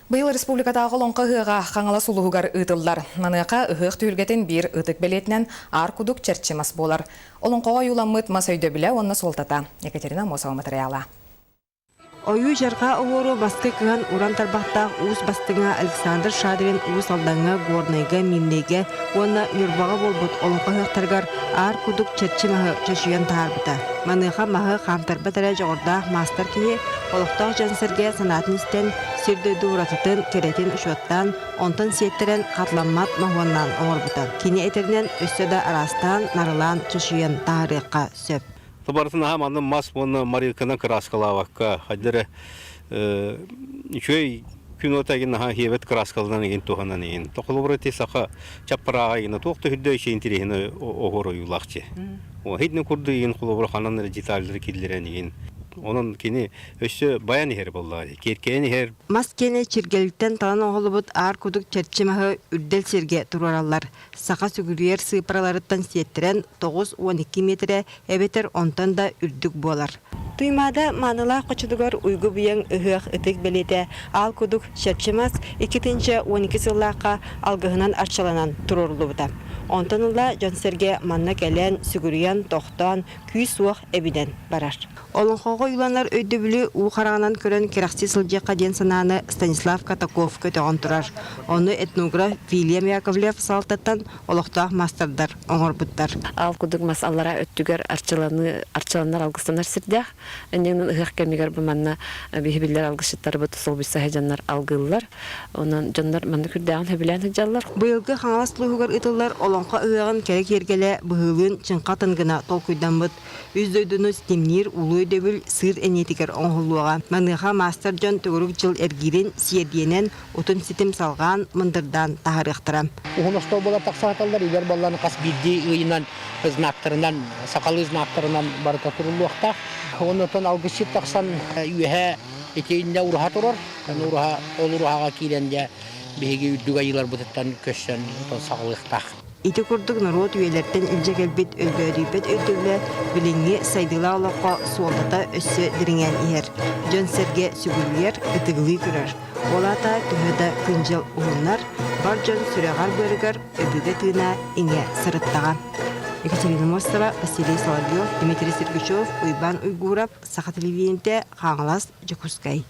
Быйыл республикатааҕы Олоҥхо ыһыаҕа Хаҥалас улууһугар ыытыллар. Маныаха ыһыах түһүлгэтин биир ытык бэлиэтинэн Аар Кудук чэрчи мас буолар. Олоҥхоҕо ойууламмыт мас өйдөбүлэ уонна суолтата. Екатерина Амосова матырыйаала. Ойуу-дьарҕаа оһуору баскы кыһан уран тарбахтаах уус бастыҥа Александр Шадрин Уус Алдаҥҥа, Горнайга, Миирнэйгэ уонна Ньурбаҕа буолбут олоҥхо ыһыахтарыгар аар кудук чэрчи маһы чочуйан таһаарбыта. Маныаха маһы хаамтарбат эрэ дьоҕурдаах маастар киһи олохтоох дьон-сэргэ санаатын истэн, сир-дойду уратытын, кэрэтин учуоттаан, онтон сиэттэрэн хатыламмат моһуоннаан оҥорбута. Кини этэринэн, өссө да араастаан, нарылаан чочуйан таһаарыахха сөп. Барытын аһа манна мас уонна марилканан кырааскалаабакка, хайдары үчүгэй күн уота игин наһаа хиэбэт кырааскаланан игин туһанан игин. Тохолобура ити саха чаппарааҕа игин туох да үрдэ үчүгэй интириэһин оһуор ойуулаах дьи. Хитни курду игин холобура ханан эрэ детальдары киллэрэн игин. Онон кини өссө баян иһэр буоллаҕа дии, киэркэйэн иһэр. Мас киэнэ чиргэлиттэн талан оҥоһуллубут аар кудук чэрчи маһы үрдэл сиргэ туруораллар. Саха сүгүрүйэр сыыппараларыттан сиэттэрэн 92 миэтэрэ эбэтэр онтон да үрдүк буолар. Туймаада маанылаах хочотугар уйгу-быйаҥ ыһыах ытык бэлиэтэ Аал Кудук чэрчи мас 2012 сыллаахха алгыһынан арчыланан туруоруллубута. Онтон ыла дьон-сэргэ манна кэлэн, сүгүрүйэн, тохтоон, күүс-уох эбинэн барар. Олоҥхоҕо ойууланар өйдөбүлү уу хараҕынан көрөн кэрэхсии сылдьыахха диэн санааны Станислав Катаков көтөҕөн турар. Ону этнограф Вильям Яковлев салалтаттан олохтоох маастардар оҥорбуттар. Аал кудук мас аллараа өттүгэр арчыланыы арчыланар алгыстанар сирдээх. Иннинэн ыһыах кэмигэр бу манна биһи биллэр алгысчыттарбыт солбуйса сылдьаннар алгыыллар. Онон дьоннор манна күрдээҕин сөбүлээн сылдьаллар. Быйылгы Хаҥалас улууһугар ыытыллар Олоҥхо ыһыаҕын кэрэ киэргэлэ быһыылыын чыҥха тынгына толкуйдаммыт. Үс дойдуну ситимниир улуу өйдөбүл сыыр эниэтигэр оҥоһуллуоҕа. Маныаха маастар дьон төгүрүк дьыл эргиирин сиэрдийэнэн утум ситим салҕаан, мындырдаан таһаарыахтара. Уһун остуолбалар тахсааталлар, илэр баллан хас биирдии ыйынан знактарынан, сахалыы знактарынан барыта туруллуохтаах. Оннотон алгысчыт тахсан үөһэ итиннэ ураһа турар. Ураһа, ол ураһаҕа киирэн дьэ биһиги үрдүк айыыларбытыттан көссөн саҕалыахтаах. Ити курдук норуот үйэлэртэн илдьэ кэлбит өлбөөдүйбэт өйдөбүлэ билиҥҥи сайдыылаах олоххо суолтата өссө дириҥээн иһэр. Дьон-сэргэ сүгүрүйэр, ытыгылыы көрөр. Ол аата төһө да күн-дьыл уһуннар, бар дьон сүрэҕэр-быарыгар өбүгэ тыына иҥэ сырыттаҕа. Екатерина Мостова, Василий Соловьев, Дмитрий Сергучев, Уйбаан Уйгуров, Саха телевидениетэ, Хаҥалас, Дьокуускай.